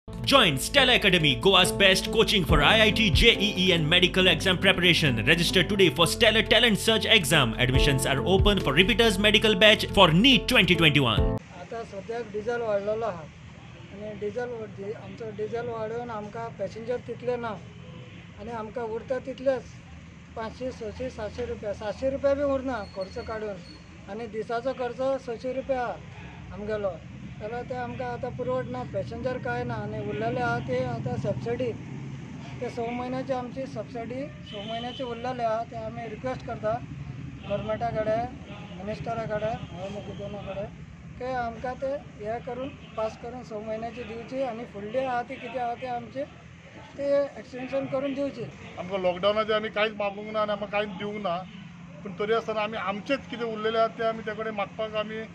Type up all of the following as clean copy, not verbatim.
Join Stella Academy, Goa's best coaching for IIT, JEE and medical exam preparation. Register today for Stellar Talent Search exam. Admissions are open for repeaters medical batch for NEET 2021. आतां सद्याक diesel वाडलेलो आहा आनी diesel आमचो diesel वाडोवन आमकां passenger तितले ना आनी आमकां उरता तितलेच 500 600 700 रुपया, 700 रुपया बी उरना खर्च काडून आनी दिसाचो खर्च 600 रुपया आमगेलो. जाल्यार ते आमकां आतां पुरवटना, पॅसेंजर कांय ना आनी उरलेले आहा ते आतां सबसिडी ते 6 म्हयन्याची आमची सबसिडी 6 म्हयन्याची उरलेले आहा ते आमी रिक्वेस्ट करता गव्हर्मेंटा कडेन, मिनिस्टरा कडेन, मुख्यमंत्र्या कडेन की आमकां ते हे करून पास करून 6 म्हयन्याची दिवची आनी फुडली आहा ती कितें आहा ते आमचे ते एक्सटेंशन करून दिवची. आमकां लॉकडावनाचे आमी कांयच मागूंक ना आनी आमकां कांयच दिवंक ना, पूण तरी आसतना आमी आमचेच कितें उरलेले आहा ते आमी त्या कडेन मागपाक आमी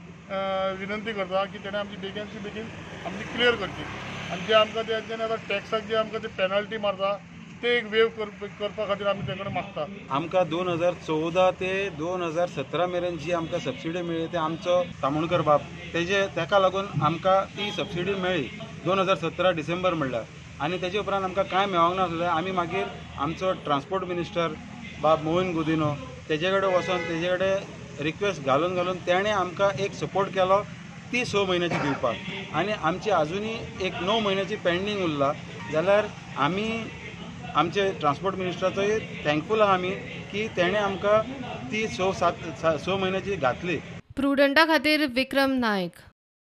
विनंती करता की तेणें आमची बेगीनची बेगीन आमची क्लियर करची. आनी जे आमकां तेंच्यानी आतां टॅक्साक जे आमकां ते पेनल्टी मारता ते एक वेव करपा खातीर आमी ते कडेन मागता. आमकां 2014 ते 2017 मेरेन जी आमकां सबसिडी मेळ्ळी ते आमचो तामोणकर बाब तेजे ताका लागून आमकां ती सबसिडी मेळ्ळी 2017 डिसेंबर म्हणल्यार. आनी तेजे उपरांत आमकां कांय मेळोंक नासलें. आमी मागीर आमचो ट्रान्सपोर्ट मिनिस्टर बाब मोहन गुदिनो तेजे कडेन वचोन तेजे कडेन रिक्वेस्ट घालून घालून तेणें आमकां एक सपोर्ट केलो ती 6 म्हयन्याची दिवपाक. आनी आमची आजुनूय एक 9 म्हयन्याची पेंडींग उरला. जाल्यार आमी आमचे ट्रान्सपोर्ट मिनिस्टराचोय थँकफूल आहा आमी की तेणें आमकां ती 6 म्हयन्याची घातली. प्रुडंटा खातीर विक्रम नायक.